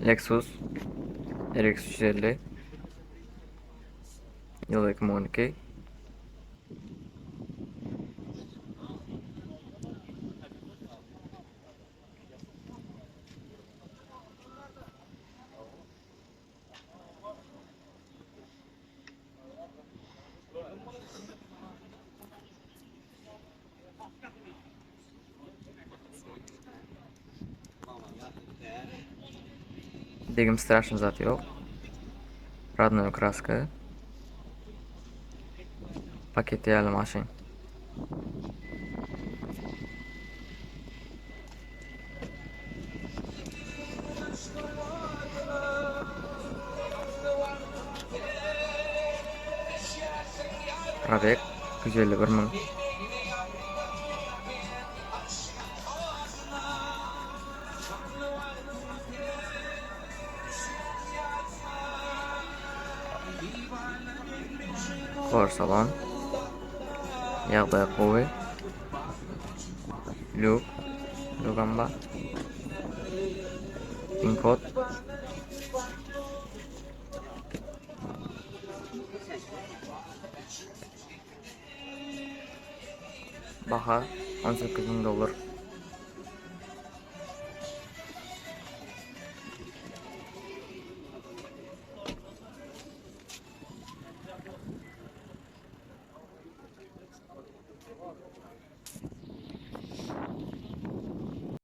Lexus RX 350 Ýyl 2012. Degim straşny zat ýok. Radnoý kraska. Paket ýaly maşyn. Probeg 151 müň. Kor salon. Ýagdaýy gowy. Lýuk. Lýugam bar. Pin kod. Baha 18 müň dollar.